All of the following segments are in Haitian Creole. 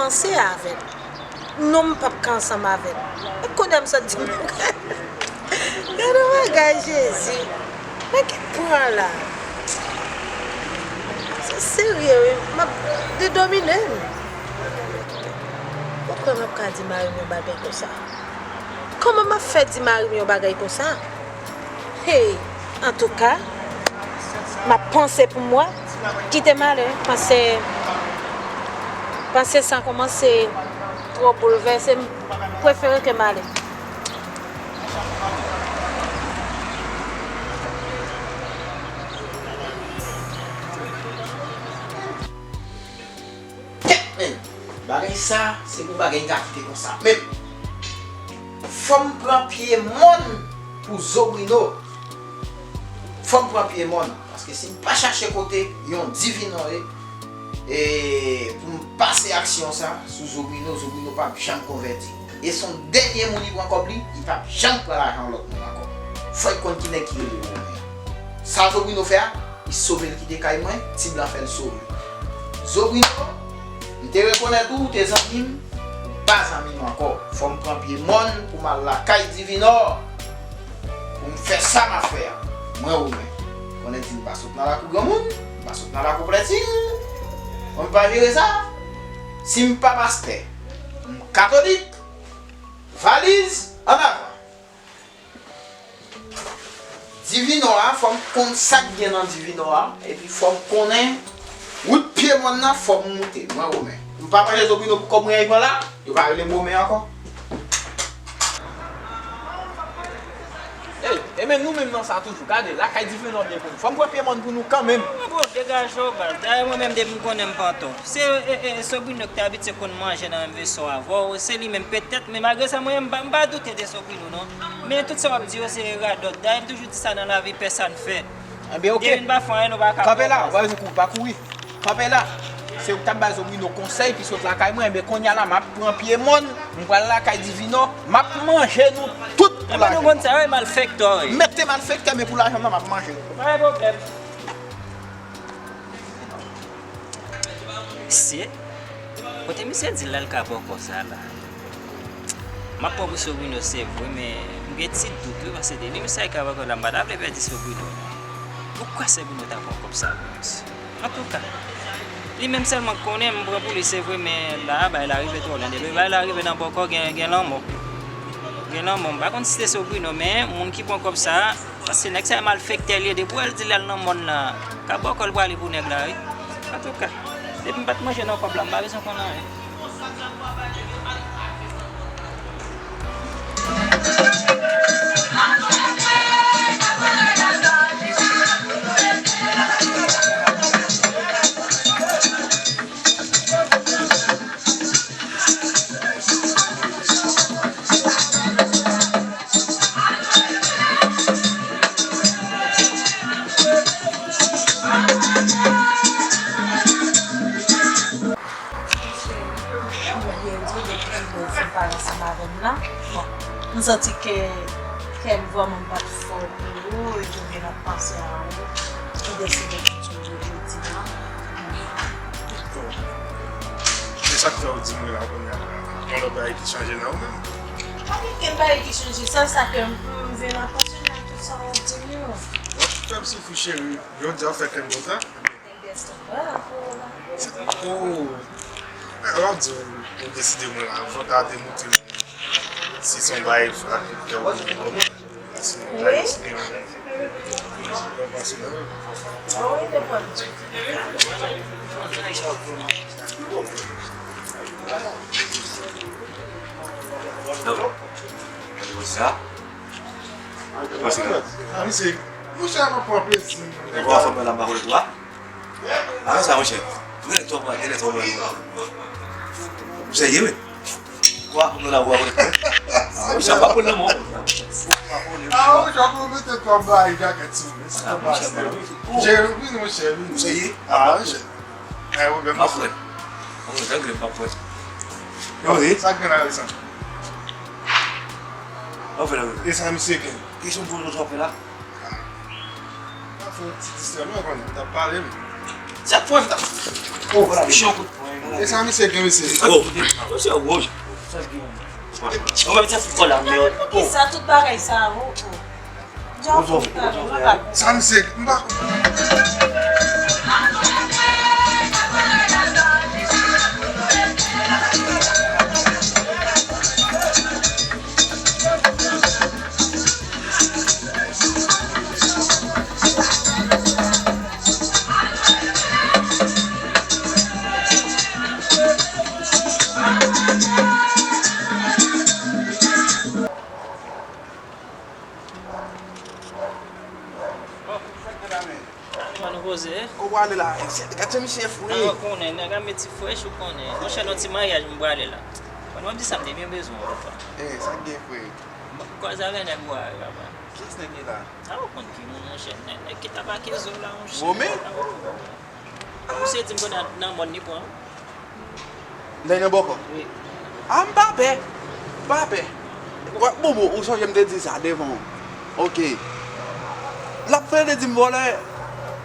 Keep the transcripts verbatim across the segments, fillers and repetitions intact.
Panse avè m. Non, m p ap ka ansanm avè l. E kounye a m sot di m. Gade yon bagay, Jezi. Men ki pran la? Se serye, wi. M ap dedomine m. Ou kwè m ap ka di mari m yon bagay konsa? Kòman m ap fè di mari m yon bagay konsa? Hey, antouka, m ap panse pou m wè. Kite m ale, panse, panse sa kòmanse twò boulvèse m, m prefere ke m ale. Kèt menm! Bagay sa, se pou bagay m ka kite konsa menm. Fò m pran pye mòn pou Zobrino. Fò m pran pye mòn. Paske si m pa chache kote yon Divino ye, e pou m pase aksyon sa sou Zobrino, Zobrino p ap janm konvèti. E se yon dènye moun li pran kòb li, li p ap janm pran lajan yon lòt moun ankò. Fò l konn ki nèg ki rele Romen an. Sa Zobrino fè a, li sove l kite kay mwen, Ti Blan fè l sove l. Zobrino, m te rekonèt ou, ou te zanmi m, ou pa zanmi m ankò. Fò m pran pye mòn pou m al lakay Divinò. Pou m fè sa m ap fè a. Mwen Romen. Konnen di m pa sot nan lakou granmoun, m pa sot nan lakou plètil. Mwen m pa jere sa. Si m pa pastè, m katolik. Valiz, ann avan. Divino a, fò m konn sa k gen nan Divino a, epi fò m konnen wout pye mòn nan, fò m moute. Mwen Romen. M pa manje Zobrino pou kòb mwen an pran la, yo pa rele m Romen ankò. Ey, e men nou menm nan sa toujou. Gade, lakay Divino byen pou nou. Fò m pran pye mòn pou nou kanmenm. Bon, degaje w, baz. Dayè, mwen menm, depi m konnen m pa antò. Se, e, e, e, Sobrino ki te abitye konn manje nan menm veso avè w. Se li menm, petèt, men malgre sa, mwen, m pa, m pa doute de Sobrino, non. Men tout sa w ap di yo, se radòt. Dayè, m toujou di sa nan lavi, pèsòn fè. Ebyen, oke. Depi n pa fè anyen, nou pa ka fè anyen. Kanpe la, w pa vin kou, pa kouri. Kanpe la. Se ou k t ap bay Zobrino konsèy, epi sot lakay mwen, men kounye a la, m ap pran pye mòn, m pral lakay Divino, m ap manje nou tout pou lajan. Ebyen, nou konn sa, wi, malfektè, wi. Mete malfektè, men pou lajan m nan, m ap manje nou. Pa gen pwoblèm. Se kote misye di l la, l ka bòkò sa la. M ap pran pou Sobrino, se vre, men m gen ti dout, wi, paske depi misye ka bòkò la, m pa ta vle pèdi Sobrino, non. Ou kwè Sobrino ta pran kòb sa pou misye? Antouka, li menm sèlman k konnen, m pran pou li, se vre, men la, bagay la rive twò lwen. Depi bagay la rive nan bòkò, gen, gen lanmò. Gen lanmò. M pa konn si se Sobrino, men moun ki pran kòb sa a, paske nèg sa a malfektè li ye. Depi w wè l di l al nan mòn la, ka bòkò l prale pou nèg la, wi. Antouka, depi m pa t manje nan kòb la, m pa bezwen konn anyen. Mwen byen di w depi lè w fin pale ansanm avè m nan. Bon, m santi ke kè m vrèman pa t fò pou ou, epi m vin ap panse a ou. M deside kite w jodi a. E sa k fè w di m wi la kounye a la? Yon lòt bagay ki chanje nan ou menm? Pa gen okenn bagay ki chanje, sèl sa ke m, m vin ap panse nan tout sa w ap di m yo. Bon, fè m soufri cheri, jodi a w fè kè m kontan. Oh. W ap di w, ou deside mwen la, anvan ta demontre m si se yon bagay frape kè w. Sinon, bagay yo se gen yon, yon pasyon. Non. Sa? Pase la. Ah, misye, monchè, m ap pran plezi. Ou ansanm la, m pa konnen tou a. Ah, sa, monchè. Ou gen lè twò pran, gen lè twò pran. Ou serye, wi. Kwa, nou la, ou a konnen. Ah, monchè, pa pran nan mwen. Ah, monchè, pou mete twò bay jakèt sou mwen. Ah, monchè, pa nan mwen. Jere, wi, monchè, wi. Ou serye? Ah, monchè. Ay, ou gen pa pran. Ou gen pa pran. Yo, wi. Sa gen la, wi, sa. Ou fè la, wi. E sa, misye gen? Kesyon pou nou fè la. Pa fè yon ti distè, mwen konnen, m t ap pale, men. Sa k fè w ta. Oh, voilà, misye yon kout pwen. E sa misye gen, mesye? Oh, misye wouj. Mwen menm se foutbòl la, men. Poukisa tout bagay sa a, oh, oh? Jan fout talè, mwen pa konprann. Sa misye, m pa konprann. Kòman nou poze? Kote w ale la? Gad jan misye fre. Ah, ou konnen, nèg la met ti frèch, ou konnen. Monchè, nan ti maryaj m prale la. Pandan w ap di sa, m te byen bezwen w, papa. Eh, sa k gen, frè? M ap kwaze avè nèg ou a, papa. Kiyès nèg li la? Ah, ou konn ki moun, monchè. Nèg, nèg ki t ap ak Ezo la, monchè. Romen? Ah, wi, Romen. Misye di m pandan nan mòn li pran. Lè nan bòkò? Wi. Ah, m pa pè. M pa pè. Wè, Bobo, ou sonje m te di sa devan w. Ok. L ap fè de di m vòlè,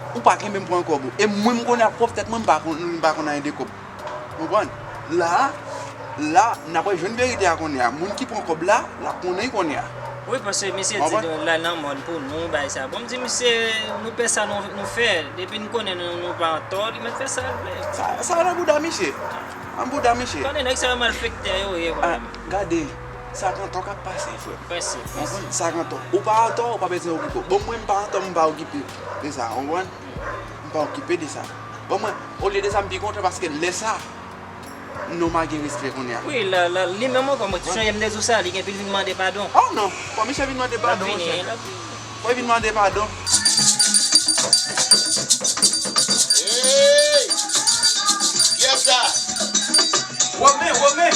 ou pa kenbe m pou yon kòb ou. E mwen, m konnen ak pwòp tèt mwen, m pa konn, m pa konn anyen de kòb. Konprann? La, la, n ap jwenn verite a kounye a. Moun ki pran kòb la, l ap konnen kounye a. Wi, paske misye di konprann? Nou la nan mòn pou nou, bay sa. Bon, m di misye, nou pè sa nou, nou fè. Depi n konnen nou, nou pa antò, li mèt fè sa l vle. Sa, sa nan bouda misye. Nan bouda misye. Tande, nèg sa yo malfektè yo ye, ah, mwen menm. Gade, sa k antò k ap pase, frè. Prensip, prensip. Konprann? Sa k antò. Ou pa antò, ou pa bezwen okipe w. Bon, mwen, m pa antò, m pa okipe de sa, konprann? M pa okipe de sa. Bon, mwen, olye de sa, m pi kontan paske lè sa, non m a gen respè kounye a. Wi, la, la, li menm ankò, mwen, ti sonje m te di w sa, li gen pou l vin mande padon. Oh non, fò misye vin mande padon, monchè. L ap vini, l ap vini. Fò l vin mande padon. Hey! Kiyès sa? Women, Women!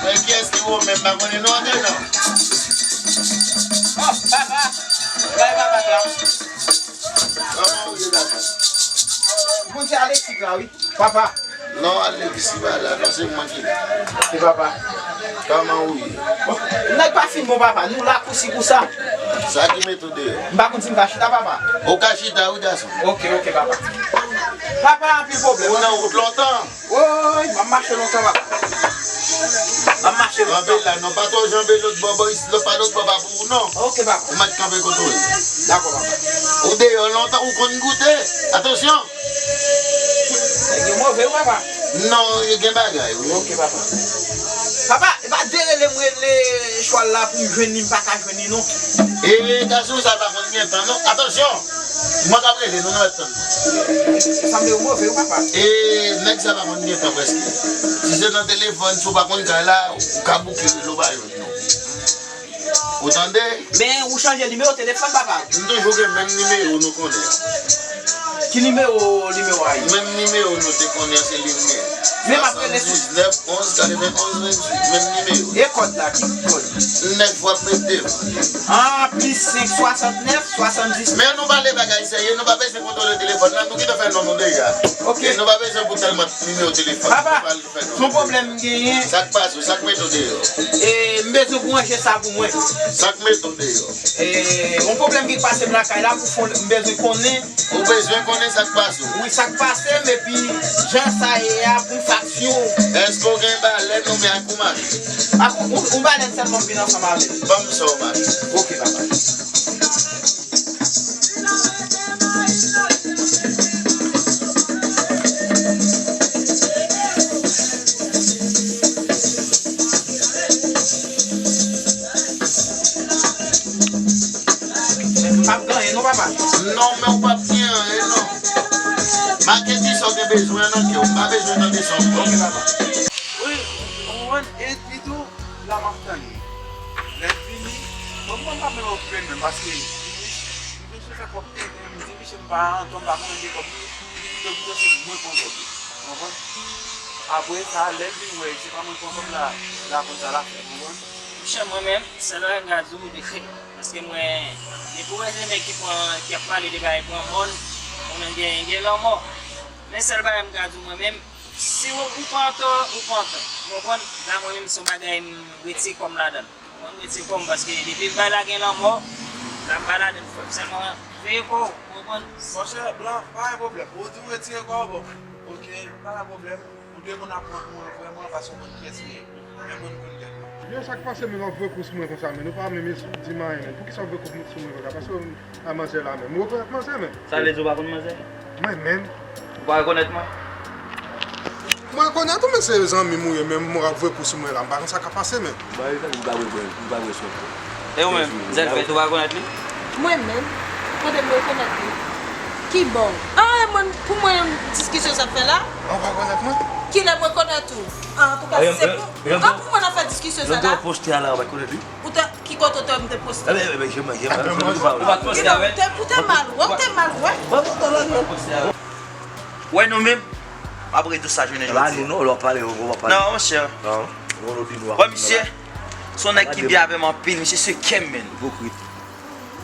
Men kiyès ki Women? M pa konnen non an non. Oh, papa! Bay papa la. Kòman ou ye, gason? Bon, se Alexis la, wi. Papa. Non, Alexis pa la, non, se mwen ki la. Se papa. Kòman ou ye? Bon, nèg pa fin bon, papa. Nou la kousi kousa. Sa ki mete w deyò? M pa konn si m ka chita, papa. Ou ka chita, wi, gason. Ok, ok, papa. Papa, anpil pwoblèm. Ou nan wout lontan. Woy, m ap mache lontan, papa. M ap mache lontan. Kanpe la, non, pa twò janbe lòt bò, bò, is-, lòt, pa lòt bò, pa pou ou, non. Ok, papa. Ou mèt kanpe kote w ye. Dakò, papa. Ou deyò lontan, ou konn goute. Atansyon! Nèg yo move, wi, papa. Non, yo gen bagay, wi. Ok, papa. Papa, e pa derele m rele chwal la pou m jwenn li, m pa ka jwenn li, non. E, gason sa pa konn gen tan, non. Atansyon! Mwen k ap rele nou, nou mèt tann mwen. Sanble yo move, wi, papa. E, nèg sa pa konn gen tan prèske. Si se nan telefòn, si w pa konn kay la, ou ka bouke rele w pa jwenn, non. Ou tande? Men ou chanje nimewo telefòn, papa. M toujou gen menm nimewo nou konnen an. Ki nimewo, nimewo a ye? Menm nimewo nou te konnen an, se li m gen. Men m ap rele sou swasanndisnèf, onz, katrevenn, onz, venntuit. Menm nimewo. E kòd la, ki kòd? Nèf w ap met devan. Ah, plis senk, swasannnèf, swasanndisnèf. Men nou pale bagay serye, nou pa bezwen kontwole telefòn nan, nou gentan fè non nou deja. Ok. E nou pa bezwen pou tèlman nimewo telefòn. Papa, nou pral fè non. Se yon pwoblèm m genyen. Sa k pase w? Sa k mete w deyò? E, m bezwen pou ranje sa pou mwen. Sa k mete w deyò? E, yon pwoblèm ki pase m lakay la, pou fon, m bezwen konnen. Ou bezwen konnen sa k pase w? Wi, sa k pase m, epi jan sa ye a, pou m faksyon. Èske w gen balèn oubyen ak ou mache? Ak ou, ou, ou balèn sèlman m vin ansanm avè l. Ban m sa w mache. Ok, papa. M p ap gen anyen non, papa. Non, men w p ap gen anyen non. Make di sa w gen bezwen an nan kè w. M pa bezwen tande sa w. Ok, papa. Wi, ou konprann? Epi tou, la m ap tann li. Lè l vini, bon, mwen m pa menm okipe l menm, paske m vin chita fè kòb tenten, m di misye m pa antò, m pa konnen de kòb, m di misye se mwen k antò. Ou konprann? Apre sa, lè l vin wè se pa mwen k pran kòb la, l a konn sa l ap fè, ou konprann? Monchè, mwen menm, sèl bagay m ka di w, paske mwen, depi w wè se nèg ki pran, ki ap pale de bagay pran mòn, ou menm gen, gen lanmò. Men sèl bagay m ka di w mwen menm, si w, ou pa antò, ou pa antò. Ou konprann? La mwen menm se yon bagay m retire kò m ladan l. Ou konprann? M retire kò m paske depi bagay la gen lanmò, la m pa ladan l frè m. Sèlman veye kò w, ou konprann? Monchè, blan, pa gen pwoblèm. Ou di w retire kò w, bon. Ok, pa gen pwoblèm. Demen ap pran pou mwen vrèman, paske w konn kiyès li ye. Men mwen, m konn tèt mwen. Yo, sa k pase menm w ap voye kou sou mwen konsa menm? Ou pa menm di m anyen menm. Poukisa w ap voye kou sou mwen konsa? Paske w a manzè la menm. Ou rekonèt manzè menm? Sa vle di w pa konn manzè? Mwen menm. Ou pa rekonèt mwen? Mwen rekonèt ou, men se zanmi m ou ye, men w ap voye kou sou mwen la. M pa konn sa k ap pase menm. Ba, li pa, li pa wè, li pa wè sòt. E ou menm, Zèlfèt, ou pa rekonèt li? Mwen menm, kote m rekonèt li? Ki bò? Ah, e mwen, pou mwen, diskisyon sa ap fè la? Ou pa rekonèt mwen? Kilè m rekonèt ou? Ah, antouka, se pou, ah, pou mwen n ap fè diskisyon sa la? Poste a la, ou pa rekonèt li? Ou te, ki kote w te wè m te poste? Enben, enben, je mwen, je mwen. Ou pa t poste avè l? Ou te, ou te mal wè, ou te mal wè. Wè nou menm, apre tou sa, jounen jodi a. Non, non, lè w ap pale, w ap pale. Non, monchè. Non, non, non, non. Wè, misye, se yon nèg ki byen avè m anpil, misye se kè m, menn. Ipokrit.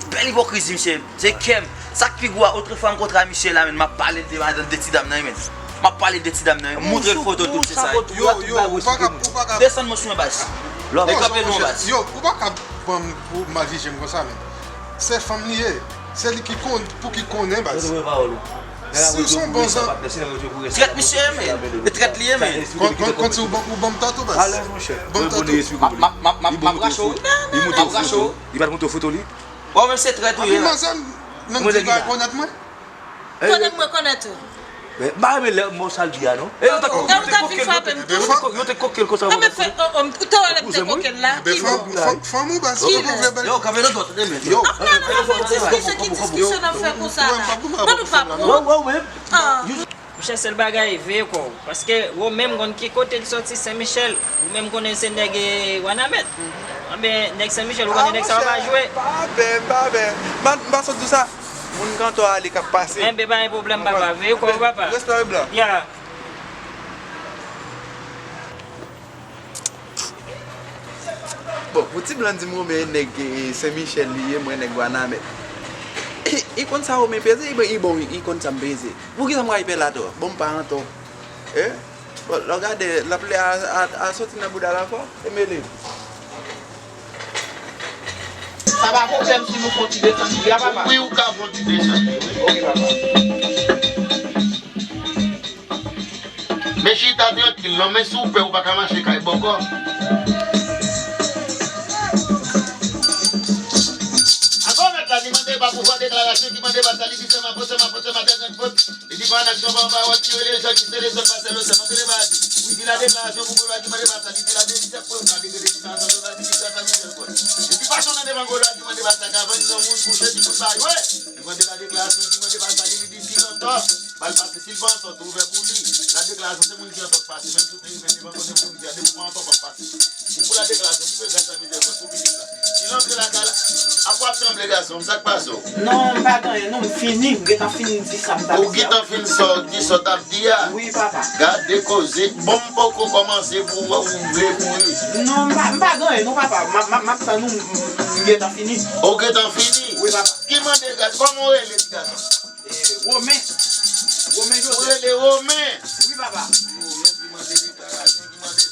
Bèl ipokrizi, misye. Se kè m. Sa k pi gwo a, otrefwa m kontre a misye la, menn, m ap pale l de madanm, de ti dam nan, menn. M ap pale l de ti dam nan, montre l foto, tout se sa. Yo, yo, ou pa ka, ou pa ka. Desann mwen sou mwen, baz. E kanpe non, baz. Yo, ou pa ka pran m pou mal jije m konsa, menn. Se fanm li ye. Se li ki konn, pou ki konnen, baz. Si w se yon bon zan. Trèt misye ye, men. E trèt li ye, men. Kon, kon, kon si ou ban, ou ban m tò tou, baz. Ban m tò tou. M ap, m ap, m ap, m ap rache w. M ap rache w. Li pa t montre w foto li? Bon, men se trèt ou ye. Epi manzè, menm di pa rekonèt mwen. Konnen m rekonèt ou. Men, m pa renmen lè mo sa l di a, non. E yo te, yo te koke l, yo te, yo te koke l konsa. Ou te wè lè m te koke l la? Ki bò? Fòk, fòk, fòk ou vle bèl. Yo, kanpe nan dwat, tande, men. Yo. Ap nan, nan, nan fè diskisyon, ki diskisyon n ap fè konsa la? Ban nou pa pou. Wè, wè, wè. Monchè, sèl bagay, veye kò w. Paske Romen m konn ki kote l soti, Sen Michèl. Ou menm konnen se nèg, e, Wanament. Anben, nèg Sen Michèl, ou konnen nèg sa yo pa jwe. Pa pè, pa pè. M pa, m pa sot di w sa. Moun kanto a ale k ap pase. Enben, pa gen pwoblèm, papa. Veye kò w, papa. Respè, blan. Ya. Bon, pou ti blan di m Romen e nèg, e, Sen Michèl li ye, mwen nèg Wanament. E, e konn sa Romen peze, e, e bon, e konn sa m peze. Poukisa m pral pè l atò? Bon, m pa antò. E? Bon, lè w gade, laplè a, a, a soti nan bouda l ankò, e mele. Sa pa pwoblèm si nou fè yon ti desann pri a, papa? Wi, ou ka fè yon ti desann pri, wi. Oke, papa. Men chita trankil non, men si w pè ou pa ka mache kay bòkò. Ankò mèt la ki mande pa pouvwa deklarasyon, ki mande pa sa, li di sèman fot, sèman fot, sèman fot, sèman fot. Li di pa nan aksyon, pa an pawòl, ki rele Jan, ki se le sèl, pa sèl, sèman se le paradis. Li di la deklarasyon pou pouvwa ki mande pa sa, li di la delisèt pou yo ka degrede ki sa, ansanm yo ka di ki sa, sa, mizè, kò. Li di fason nan devan gwo lwa ki mande pa sa, ka vann granmoun, kouche, timoun pa jwe. Li mande la deklarasyon, ki mande pa sa, li di si l antò, ba l pase. Si l pa antò, tou ouvè pou li. La deklarasyon, se moun ki antò k pase. Menm si w te rive devan kote moun ki a, depi w pa antò, w p ap pase. Ou pou la deklarasyon, ki fè gras a mizè, pou pitit la. Si l antre lakay la, apa w ap sanble gason m, sa k pase w? Non, m pa gen anyen, non, m fini, m gentan fin di sa m t ap di a. Ou gentan fin sa w di sa w t ap di a? Wi, papa. Gade koze, bon, m poko kòmanse pou w, ou vle kouri. Non, m pa, m pa gen anyen, non, papa. M ap, m ap, m ap tann ou, m, m, m gentan fini. Ou gentan fini? Wi, papa. Ki mande gras, kòman w rele, ti gason? E, Romen. Romen Jozèf. Ou rele Romen? Wi, papa. Romen ki mande deklarasyon, ki mande.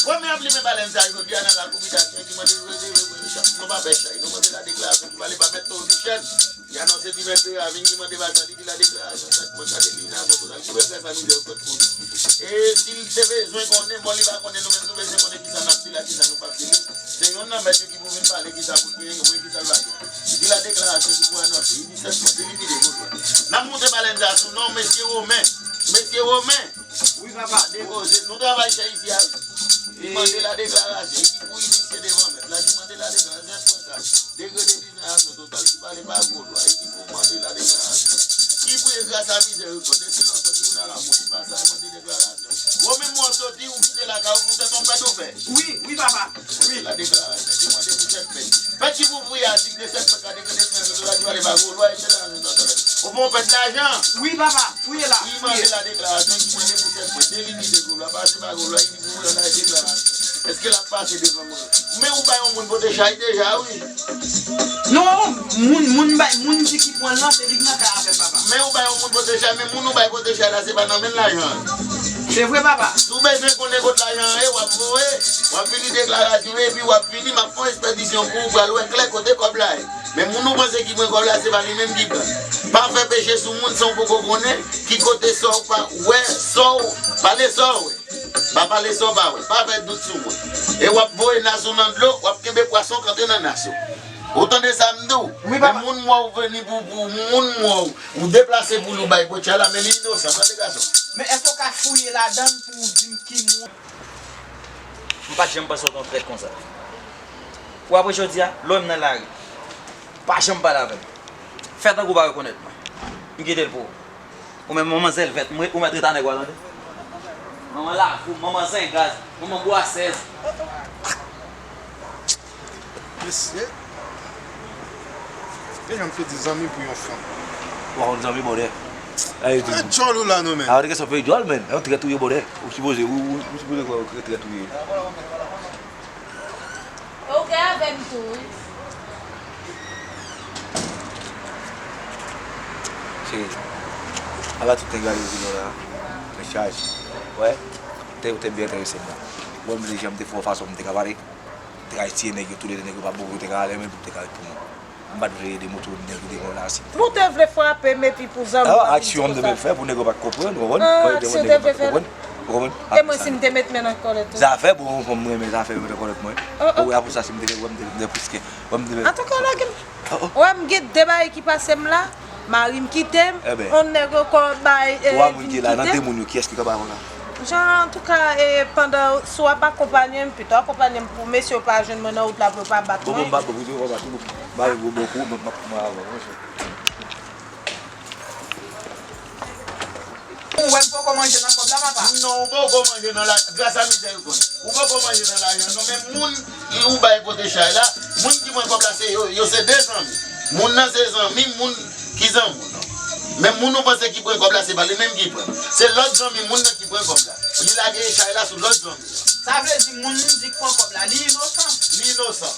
Romen ap limen balèn sa jodi a nan lakou Bidasyen, ki mande rele, rele, rele, non, pa bèch la, non, mande la deklarasyon, ki pale pa mèt Tobichèn, ki anonse ki mèt Deravin, ki mande pa sa, li di la deklarasyon, sa, mwen gade li nan foto la, ki wè fè sa nou jwe kot pou li. E si l te bezwen konnen, bon, li pa konnen, nou menm nou bezwen konnen kisa n ap di la, kisa nou p ap di li. Se yonn nan mèt yo ki pou vin pale kisa pou l genyen, oubyen kisa l pa genyen. Li di la deklarasyon ki pou anonse, li di sèlman, li di li vle votè. N ap moute balèn sa sou non mesye Romen. Mesye Romen. Wi, papa. Depoze, nou travay chè isi a, wi. Li mande la deklarasyon, li di pou inisye devan mèt la, li mande la deklarasyon, se konsa. Degrede diskriminasyon total, li pale pa gwo lwa, li di pou mande la deklarasyon. Ki pou ye gras a mizè, rekòt, de silans, tribinal la, mouti pa sa, mande deklarasyon. Ou menm w ap soti, ou kite lakay ou pou tèt yon pèt ou fè. Wi, wi, papa. Wi. La deklarasyon ki mande pou tèt pèt. Pèt ki pou fouye atik de sèt pèt la, dekrete finans de la ki pale pa gwo lwa, etsetera. Ou pran pèt lajan. Wi, papa. Fouye la. Ki mande la deklarasyon ki mande pou tèt pèt. Delimite gwo lwa, pase pa gwo lwa, ki pou fouye la deklarasyon. Èske l ap pase devan mwen? Men ou bay yon moun pote chay deja, wi. Non, moun, moun bay, moun di ki pran l lan, se li k nan kay avè l, papa. Men ou bay yon moun pote chay, men moun ou bay pote chay la, se pa nan men l lajan an. Se vre, papa. Si w bezwen konnen kot lajan an ye, w ap voye, w ap vini deklarasyon, epi w ap vini, m ap fè yon ekspedisyon pou ou pral wè klè kote kòb la ye. Men moun ou panse ki pran kòb la, se pa li menm ki pran. Pa fè peche sou moun san w poko konnen ki kote sa w pa wè, sa w pale, sa w wè. Pa pale sa w pa wè. Pa fè dout sou mwen. E w ap voye nas ou nan dlo, w ap kenbe pwason k antre nan nas ou. Ou tande sa m di w? Wi, papa. Men moun mò ou vini pou, pou moun mò ou, ou deplase pou ou bay pwetcha la, men li inosan, tande gason. Men èske w ka fouye ladan l pou w di m ki moun? M pa t janm panse w te yon trèt konsa. Ou apre jodi a, lè w wè m nan lari, pa janm pale avè m. Fè tankou w pa rekonèt mwen. M kite l pou ou. Ou menm manmanzèl vèt, mwen, ou mèt ret a nèg ou a tande. Manman lakou, manman zengaz, manman bwasèz. Mesye, gen yon ki di zanmi pou yon fanm. Ou pa konn zanmi bòdè. Ay, di. Fè djòl ou la non, men. A, ou te kesyon fè djòl, men. Yon trèt ou ye bòdè. Ou sipoze, ou, ou, ou sipoze kwè ou trèt ou ye. E ou gen avè m tou, wi. Cheri, apa tout nèg yo ale vini la, nan chaj. Wè, te, te byen enterese m la. Bon, m te janm te fè yon fason m te ka pale. M te ka eseye nèg yo, tou lè de nèg yo pa bon, yo te ka ale, men pou te ka ret pou mwen. M pa t vle ede moto nèg yo devan la, si. Ou te vle frape m epi pou zanmi w ap vin di konsa. Aksyon m te vle fè pou nèg yo pa t konprann, ou konprann? Ah, aksyon w te vle fè la. Ou konprann? E mwen, si m te met men nan kòlèt ou? Zafè pou yon fanm mwen renmen zafè mwen nan kòlèt mwen. Oh, oh. Ou wè, pou sa, si m te gen, m te gen plis ke, m te gen. Antouka, lage m. Oh, oh. Wè, m gen de bagay ki pase m la. Mari m kite m. Ebyen. On nèg ankò bay, eh, twa moun ki la, nan de moun yo, kiyès ki kanpe avè w la? Jan, antouka, eh, pandan, si w ap akonpanye m, pito akonpanye m pou mesye yo pa jwenn mwen nan wout la, pou yo pa bat mwen. Bon, bon, m pa bon, pou yo pa bat ou. Ba yo bon kou, mwen, mwen, mwen avan, mwen. Ou wè m poko manje nan kòb la, papa? Non, ou poko manje nan la, gras a mizè yo konn. Ou poko manje nan lajan, non, men moun ou bay kote chay la, moun ki pran kòb la, se yo, yo se de zanmi. Moun nan se zanmi, moun ki zanmi w, non. Men moun ou panse ki pran kòb la, se pa li menm ki pran. Se lòt zanmi moun nan ki pran kòb la. Li lage chay la sou lòt zanmi an. Sa vle di moun di k pran kòb la, li inosan? Li inosan.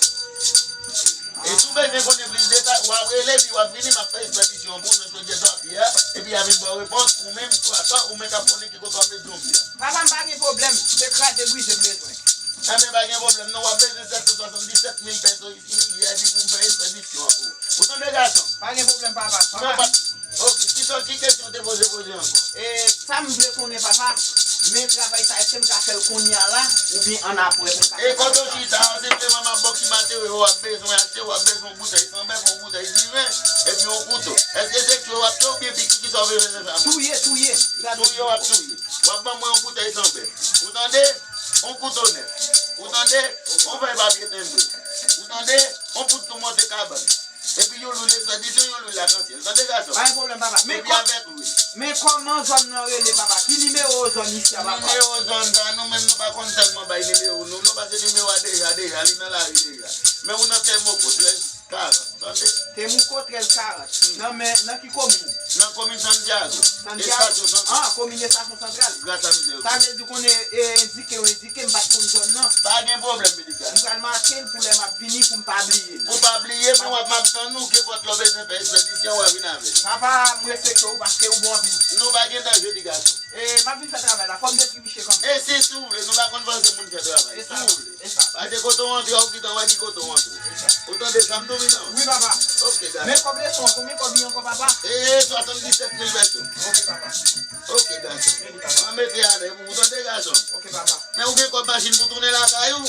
E si w bezwen konnen plis detay, w ap rele, epi w ap vini, m ap fè ekspedisyon pou w nan chodyè dwa pye a, epi y a vin ba w repons, ou menm, swa sa, ou menm k ap konnen ki kote w ap met zonbi a. Papa, m pa gen pwoblèm, se kraze brize m bezwen. Enben, pa gen pwoblèm, non, w ap bezwen sèt san swasanndisèt mil pèso isi, epi pou m fè ekspedisyon an pou ou. Ou tande, gason? Pa gen pwoblèm, papa. Non, papa. Pa, pa. Ok, kisa, ki kesyon w te poze, poze ankò? E, sa m vle konnen, papa, men travay sa, èske m ka fè l kounye a la, oubyen ann apre pou m ka fè sa? E kote w chita an, se vle manman bò ki matere w ap bezwen achte, w ap bezwen yon boutèy san bèf, yon boutèy diven, epi yon kouto. Èske se tchwe w ap tchwe oubyen piki, kisa w vle fè sa? Touye, touye. Touye w ap touye. W ap ban mwen yon boutèy san bèf. Ou tande? Yon kouto nèf. Ou tande? Yon fèy papye tenbre. Ou tande? Yon poud tou monte kabann. Epi yon lwil espedisyon, yon lwil lakansyèl. Tande gason? Pa gen pwoblèm, papa. Men epi kò-, avèk lwil. Men kòman zòn nan rele, papa? Ki nimewo zòn isi a, papa? Nimewo zòn sa, nou menm nou pa konn tèlman bay nimewo nou, non, paske nimewo a deja, deja, li nan lari deja. Men ou nan Tèmoko, trèz karant, tande? Tèmoko, trèz karant. Hmm. Nan men, nan ki komin? Nan komin Santiago. Santiago? Estasyon Santral. Ah, komin Estasyon Santral. Gras a mizè yo. Sa vle di konnen, e, endike yo, endike m pa t konn zòn nan. Pa gen pwoblèm, pitit gason. M pral make l pou lè m ap vini pou m pa bliye l. Pou pa bliye, men w ap, m ap tann ou, kenpòt lè w bezwen fè ekspedisyon, w a vin avè l. Papa, m respekte w paske ou bon anpil. Non, pa gen danje, ti gason. E, m ap vin fè travay la, fò m detribiche kanmenm. E si, si w vle, nou pa konn fòse moun fè travay. Si w vle. E sa. Paske kote w antre, ou gentan wè ki kote w antre. Ou tande sa m tou, mitan? Wi, papa. Ok, dakò. Men kòb leson an, konbyen kòb li ankò, papa? E, swasanndisèt mil pèso. Ok, papa. Ok, gason. Mèsi, papa. Mwen mete anlè pou ou, tande, gason. Ok, papa. Men ou gen kòb machin pou tounen lakay ou?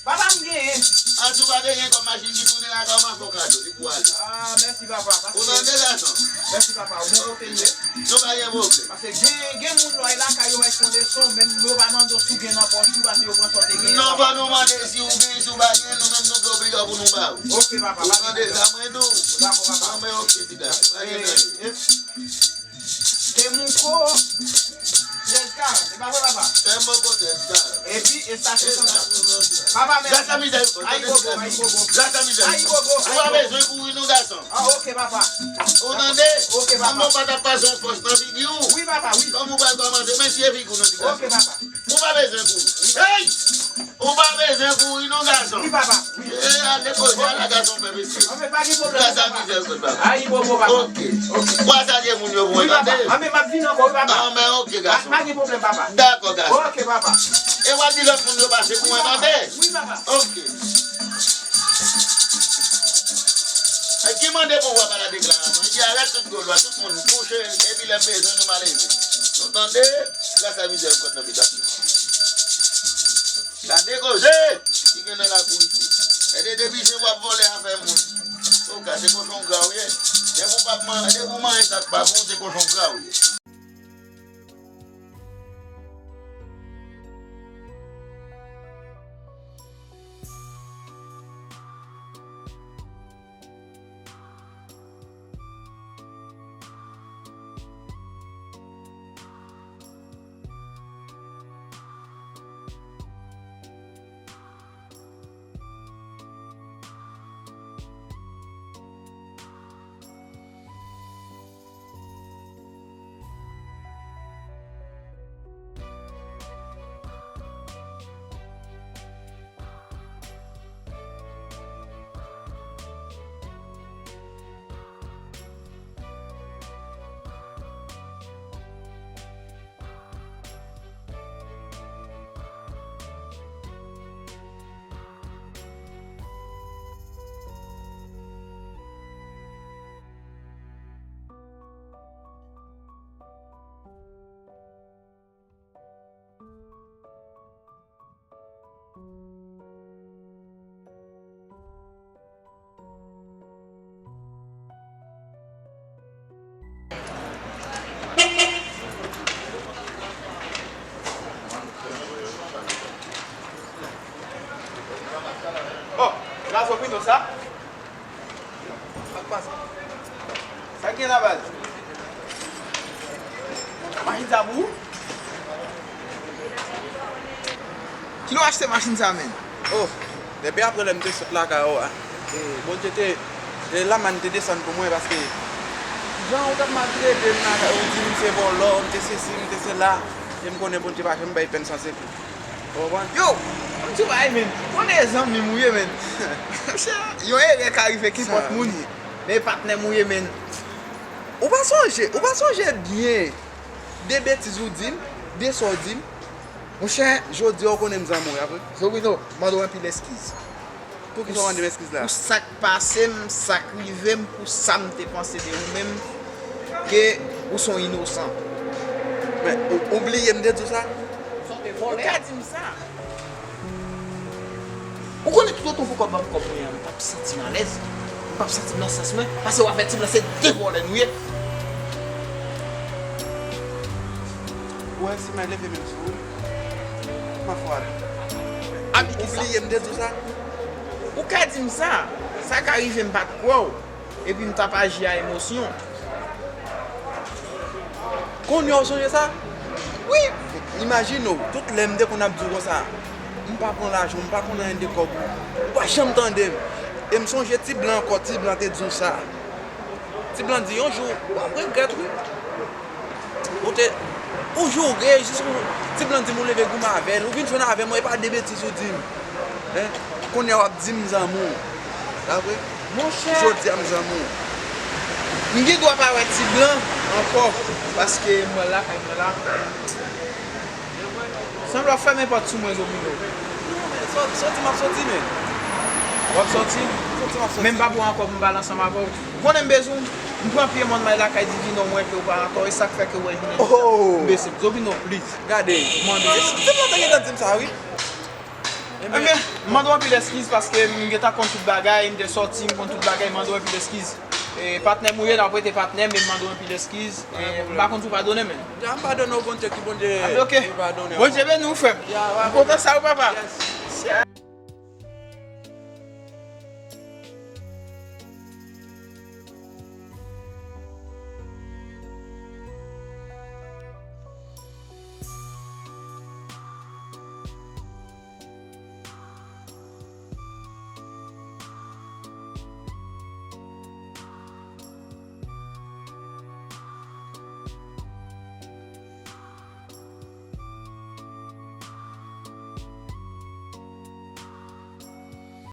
Papa, m genyen. An, si w pa te gen kòb machin ki tounen lakay ou, m a fè w kado li pou w ale. Ah, mèsi, papa. Ou tande, gason? Mèsi, papa. Ou bon kote m ye. Non, pa gen pwoblèm. Paske gen, gen moun lè w al lakay yo, w al fè yon leson, menm yo pa mande w si w gen nan pòch ou, paske yo pran sa w te genyen. Non, fò nou mande si w gen, si w pa gen, nou menm nou gen obligasyon pou nou ba ou. Ok, papa, pa gen pwoblèm. Ou tande sa mwen di w? Dakò, papa. Anben, ok, ti gason. Pa gen danje. E, e, Temuco, trèz karant, se pa vre, papa? Temuco, trèz karant. Epi, estasyon santral. Estasyon santral. Papa, mèsi. Gras a mizè yo konn. Ayibobo, ayibobo. Gras a mizè yo konn. Ayibobo, ayibobo. Ou pa bezwen kouri non, gason. Ah, ok, papa. Ou tande? Ok, papa. Manman w pa t ap pase yon fòs nan figi w? Wi, papa, wi. Kòm ou pral kòmanse, men siye figi w non, ti gason. Ok, papa. Ou pa bezwen kouri. Hey! Ou pa bezwen kouri non, gason. Wi, papa. Wi. E, ale poze a la, gason, fè mesye. Anben, pa gen pwoblèm, papa. Gras a mizè yo konn, papa. Ayibobo, papa. Ok. Ok. W a salye moun yo pou mwen, tande? Wi, papa. Anben, m ap vin ankò, wi, papa. Anben, ok, gason. Pa, pa gen pwoblèm, papa. Dakò, gason. Ok, papa. E w a di lòt moun yo pase pou mwen, tande? Wi, papa. Ok. E ki mande pou w pa la deklarasyon. Li di arèt tout gòl, tout moun kouche, epi lè m bezwen nou m a leve. Nou tande? Gras a mizè yo konn nan bitasyon. Gade koze ki gen nan lakou isit. Gade depi se w ap vòlè afè moun. Ou ka se kochon gra w ye. Depi w p ap man-, depi w manyen sa k pa pou w, se kochon gra w ye. Oh, Gazo Pino sa? Sa k pase? Sa k gen la baz? Machin sa pou ou? Kilè w achte machin sa menm? Oh, depi apre lè m te sot lakay ou a, e, Bondye te, e, lamàn te desann pou mwen paske jan ou t ap maltrete m lakay ou, di m se vòlò, m te sesi, m te sela, e m konnen Bondye pa janm bay pèn san sekou. Ou konprann? Yo, m di w bagay, men. Ou konnen e zanmi m ou ye, men. Yon erè ka rive kenpòt moun, men e patnè m ou ye, men. Ou pa sonje, ou pa sonje byen de betiz ou di m, de sa w di m. Monchè, jodi a ou konnen m zanmi w, apre. Zobino, mande w anpil eskiz. Poukisa w mande m eskiz la? Pou sa k pase m, sa k rive m, pou sa m te panse de ou menm, ke ou se yon inosan. Men, ou, ou bliye m te di w sa? Ou ka di m sa. Ou konnen toutotan ou poko ban m kòb mwen an, m p ap santi m alèz. M p ap santi m nan sans mwen. Pase w avèti m nan se de vòlè nou ye. Ou wè si m leve men m sou ou, m ap fwa. Ou bliye m te di w sa? Ou ka di m sa. Sa ka rive m pa t kwè w. Epi m t ap aji a emosyon. Kounye a w sonje sa? Wi! Imajine w, tout lè m te konn ap di w konsa, m pa pran lajan w, m pa konn anyen de kòb ou, ou pa janm tande m. E m sonje Ti Blan ankò, Ti Blan te di w sa. Ti Blan di yon jou, w ap regrèt wi. Ou te, ou joure, jis ou, Ti Blan di m ou leve goumen avè l, ou vin jwenn avè m, e pa de betiz ou di m. Hein? Kounye a w ap di m zanmi w. Pa vre? Monchè. Jodi a m zanmi w. M gen dwa pa wè Ti Blan ankò, paske m wè l lakay mwen la. Sanble w ap fèmen pòt sou mwen, Zobino. Non, men, sò-, sòti m ap sòti, men. W ap sòti? Sòti m ap sòti. Men m pa pran ankò pou m pale ansanm avè w. Ou konnen m bezwen w. M pran pye mòn m al lakay Divino, m wè ke w pa ankò, e sa k fè ke w wè jounen jodi a. Oh! M bese m. Zobino, please. Gade. Mande w eskiz. Se, se pou w te gentan di m sa, wi. Ebyen, m mande w anpil eskiz paske m gentan konn tout bagay, m te sòti, m konn tout bagay, m mande w anpil eskiz. E, patnè m ou ye, n ap rete patnè, men m mande w anpil eskiz. E, m pa konn si w padone m, men. Ya, m padone w, Bondye ki Bondye. Ah, ok. Li padone w. Bondye beni w, frè m. Ya, m kontan sa, wi, papa. Yes.